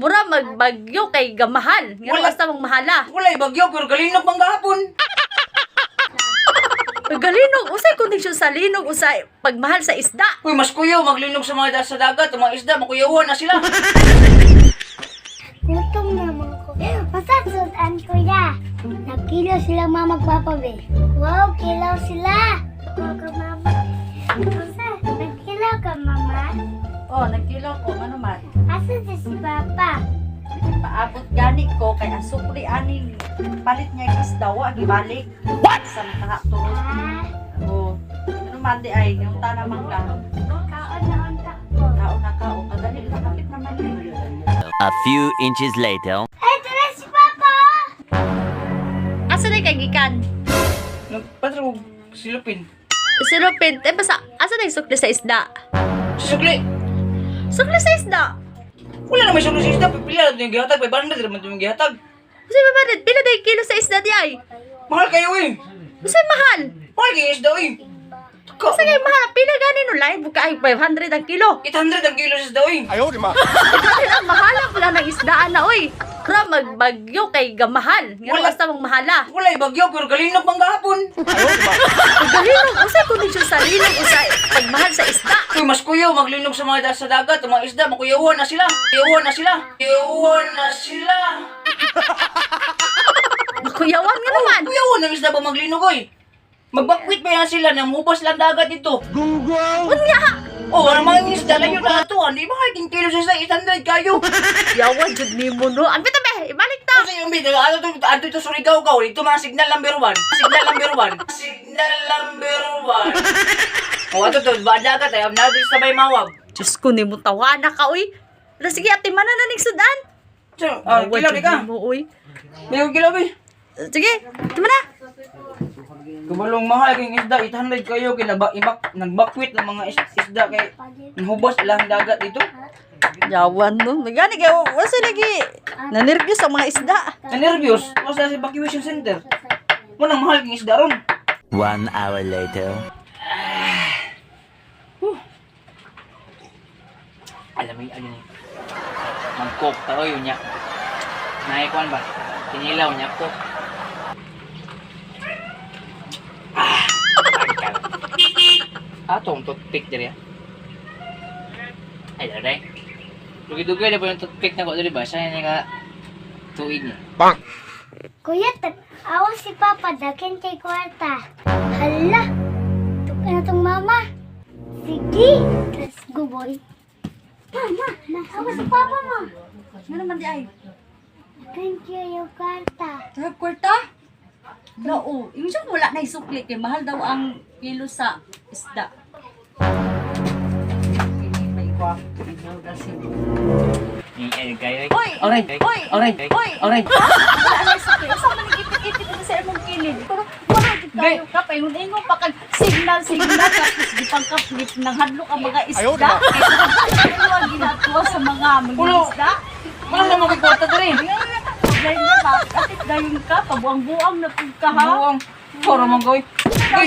Mura magbagyo kay gamahal. Nga Wala. basta mong mahala. Walay bagyo pero galinog man gahapon. Galinog, usay kondisyon sa linog, usay pagmahal sa isda. Uy, mas kuyaw maglinog sa mga sa dagat, ang mga isda makuyawan na sila. Gutom naman ko. Basta sudan, kuya. Nagkilaw sila mama papa be. Wow, kilaw sila. Wow ka mama. Basta, nagkilaw ka mama. Oh, nagkilaw ko, ano man. Asa si si papa? Paabot gani ko kay ang sukli ani palit niya yung isda wa gibalik. What? Sa makahatulog. Ah, Oh, ano man di ay yung tanaman ka. kaon na unta ko. Kaon na kao, kadali lang kapit naman yun. A few inches later. Ay, tara si papa! Asa na kay gikan? Nagpatro silupin. Silupin, eh basta asa na yung sukli sa isda? Sukli. Sukli sa isda. Wala na may sukli sa isda, pipila na yung gihatag, 500 naman yung gihatag. Kasi mabarit, pila na yung kilo sa isda di ay? Mahal kayo eh. Kasi mahal. Mahal kayo isda eh. Ka, Kasi kayo mahal, pila gani no live ka ay 500 ang kilo. 800 ang kilo sa isda eh. Ikaw ang mahala pala ng isdaan na oy. Kra magbagyo kay gamahal. Nga Wala. basta mong mahala. Walay bagyo pero galinog man gahapon. Galinog, usay kondisyon sa linog, usay pagmahal sa isda. Uy, mas kuyaw maglinog sa mga sa dagat, ang mga isda makuyawan na sila. Kuyawan na sila. Kuyawan na sila. Makuyawan nga naman. Kuyawan ang isda ba maglinog oy? Magbakwit ba yan sila nang hubas lang dagat dito? Unya! Oh, wala mga isda lang yun na ato. Hindi ba kahit kilo sa isda, 800 kayo. Yawan jud nimo no. Ang bitaw be, ibalik ta. Kasi yung bida, ano to, ano to Surigao ka, dito mga signal number 1. Signal number 1. Signal number 1. Oh, ato to, ba dagat ay natin sa may mawab. Diyos ko nimo tawana ka oy. Ala sige ate mana na ning sudan. So, ah, Yawan kilaw jud di ka. nimo oy. May kilaw eh. Sige, tama na. Kabalong mahal kay isda, 800 kayo kinaba ibak nagbakwit ng mga isda kay nahubas ilang dagat dito. Yawan no. Gani kay wasa lagi. Nanervyos ang mga isda. Na-nervyos, wasa sa evacuation center. Munang mahal kay isda ron. 1 hour later. Alam mo yun, ano mag-coke taro yun niya. Naikuan ba? Kinilaw niya, coke. Ah! Tangkal. Ato ang toothpick diri ah. Ay, dere. Dugay-dugay na po yung toothpick na ko diri ba? Siya niya ka tuig niya. Kuya, awa si papa, dakin kay kwarta. Hala, tuka na tong mama. Sige, let's go boy. Mama, awa si papa mo. Nga naman di ay. Dakin kayo kwarta. Tag kwarta? Noo, yung siya wala na isukli kay mahal daw ang kilo sa isda. Oy! Oray! Oy! Oray! Oy! Oray! Wala na isukli. Usa man ipit-ipit na sa imong kilid. Pero wala gid kayo ka paingon-ingon pa kag signal signal tapos gipang kaplit nang hadlok ang mga isda. Kay wala ginatuwa sa mga mga isda. Wala na mo kay kwarta diri. Dahil na ba? Atit dayon ka, pabuang-buang na pud ka ha. Buong. Puro mong gawin. Uy!